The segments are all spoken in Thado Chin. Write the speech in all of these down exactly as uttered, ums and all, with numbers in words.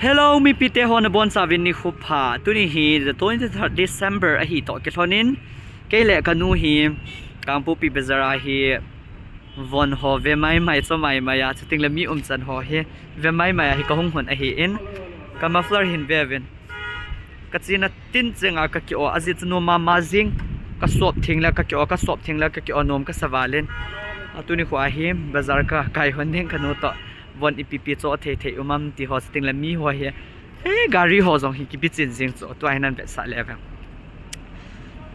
Hello, mipite ho nabonchauvin nikho pha. Tuni hi the twenty-third December ahi toh kilhonin, kei le kanu hi Kangpokpi Bazar a hi von ho ve maimai, cho maimai a, chuting le mi umchan ho hi ve maimai a hi kahung hon ahin, ka muffler hin veuvin. Kachena tin chenga kaki-o, ajeh chu nom mama jing, kasop theng le kaki-o, kasop theng le kaki-o nom kasa valin. Tuni kho a hi bazar kakai hon ding kanu toh. Von ipi ipi cho thei thei um am ti ho, chuting le mi ho hi. He, gari ho jong hi kibiching jing chu, tua hi nan vetsah le veng.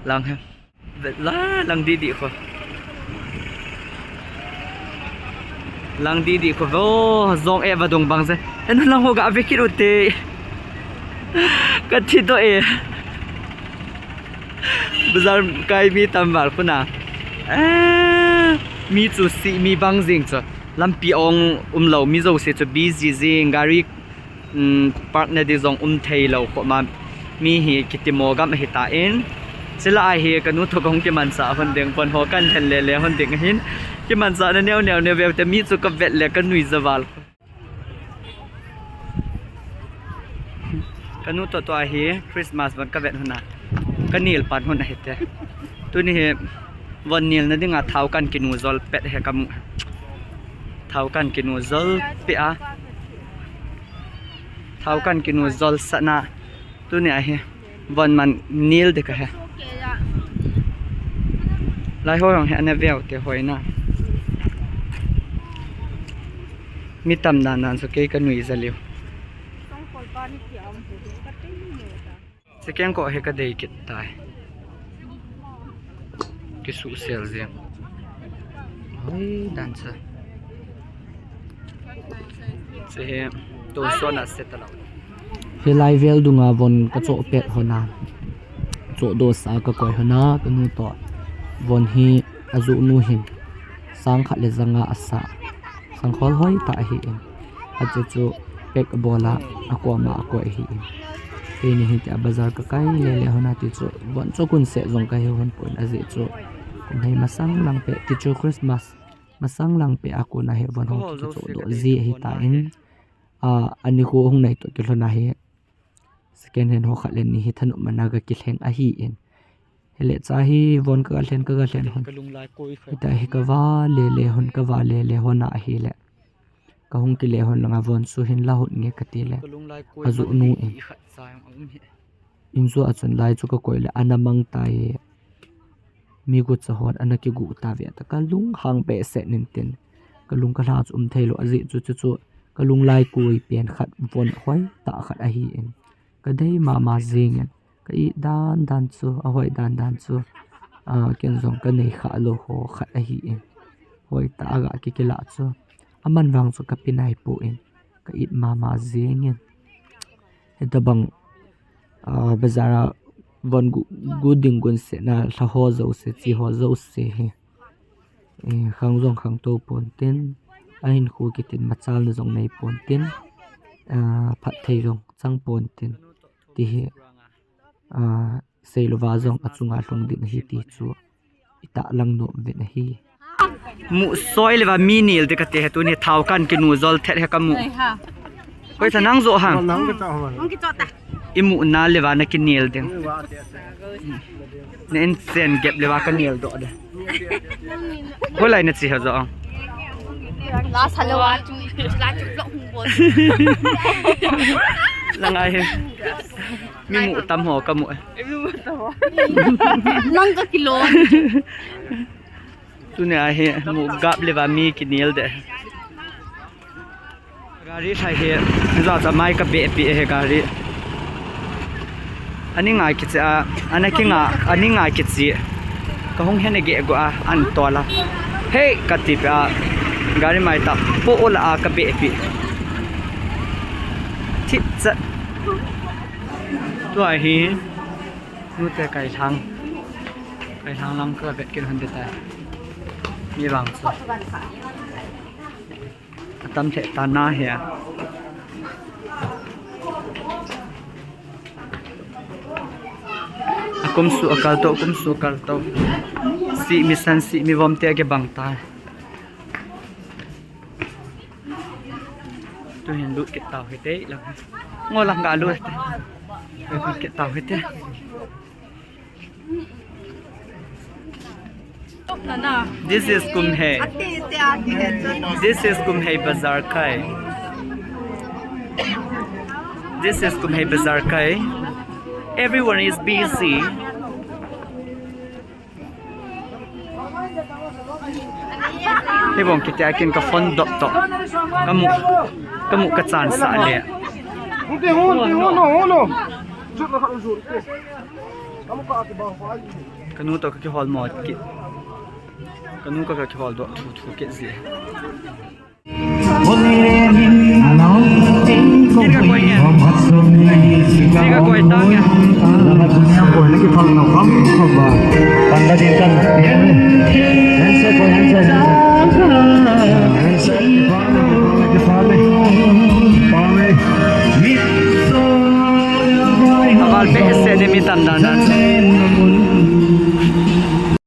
Lang he. Vet la, lang didi kho. Lang didi kho vo, jong e vadung bang je. En lang ho ga ve kit ute. Kathi toh e. Bazar kai mi tam val khu na. Eh, mi chu si, mi bang jing chu. Lampi ong umlou, mi jouse chu busy jing, gari, um, park na di jong um thei lou kho ma. Mi hi kitimo gam ahi tan. Chule ahi kanu toh kahung kimanchah hon ding, von ho kan lhen le le hon ding ahin. Kimanchah na neo neo neo ve te mi chu kavet le kanui ja val. Kanu toh tua hi Christmas von kavet hon a, kanel pan hon ahi te. Tuni hi von nelna dinga thao kan kinu jol pet hi kamu. Thao kan kinu jol pet a. Thao kan kinu jol sah na. Tuni ahi. Von man nel ding kahe. Lai ho jong hi ana veu te hoi na. Mi tam dan dan chu kei kanui ja leu. Second ko hi kadei kit tai. Kisuhsel jeng. Hoi dan chu. Che he, to so na se ta lo. Hilai vel dunga von kachoh pet hon a. Choh doh sa kakoi hon a, kanu toh. Von hi ajoh nu hin. Sang khat le ja nga asa. Sang khol hoi tah ahin. Achu chu pack abol a, akoma akoi ahin. Keini hitia bazar kakai le le hon a ti chu. Von chu kun seh jong kahe hon pon ajeh chu. Kum hei masang lang pet ti chu Christmas. Masang lang pet a kona hi von ho kichoh doh ji ahi tan. A, ani kho hung nai toh kilhon a hi. Second hand ho khat le ni hi thanop man a kakilheng ahin. Hile cha hi von kaga lhen, kaga lhen hon. Hita hi kava le le hon, kava le le hon ahile. Kahung kile hon langa von chu hin la hon nge kati le. Ajoh nu in. In chu achun lai chu kakoi le ana mang tai. Mi gucha hon ana kigu ta ve ta kalung hang behseh in tin. Kalung kalha chu um thei lou ajeh chu chu chu. Kalung lai koi pen khat von hoi tah khat ahin. Kadei mama jeng in. Ka it dan dan chu, ahoi dan dan chu. A, ken jong kanei kha lou ho khat ahin. Hoi tah a ga kikila chu. Aman vang chu kape nai pon. Ka it mama jeng in. Hitabang, a, bazar a von gu, gu ding gun seh na lha ho jouse, chi ho jouse hi. E, khang jong khang to pon tin, ahin khu kitin machalna jong nei pon tin, a, phatthei jong chang pon tin, ti hi, a, seilouva jong achunga lhung ding ahi ti chu, itahlang nom uvin ahi. Mu soi louva mi nel ding kati he tuni thao kan kinu jol thet he kamu. Hoi ta nang jo hang. Nang kichah ho. Nang kichah ta. Imu na louva na kinel ding. Na in sen gep louva kanel doh de. Hoilai na chi ha jo. La sa louva chu, la chu vlog hung bol. La ngai he. Mi mu tam ho kamu e. Nang ka kilon. Tuni ahi, mu gap louva mi kinel de. Gari thai hi, ja cha mai ka be pi he gari. Ani ngai kichi a, ana kinga, ani ngai kichi. Kahung hene ge go a, an tola. Hey, kati pi a, gari mai ta, po ola a ka be pi. Thip cha. Tua hi, nute kai thang. Kai thang lang ka vet kin hon de ta. Mi vang chu. Atam lheh ta na hi a. Akum su akal to, kum su akal to. Si mi san, si mi vom te age bang ta. Tu hin lut kit tau hi te lang. Ngo lang ga lu te. Ke tau hite. This is Kumhei. This is Kumhei Bazar Kai. This is Kumhei Bazar Kai. Everyone is busy. Hibong kiti a kin ka phone dop to. Kamu, kamu ka chan sa le. Hung te, hung te, hung no, hung no. Kanu to ka kihol mo kit. Kanu ka ka kihol do thu thu kit zi. Hello. Koi ka koi nge. Koi ka koi ta nge. Panda din kan. Handshake, koi handshake, handshake. Handshake. Aval pe ese de mi tan dan dan.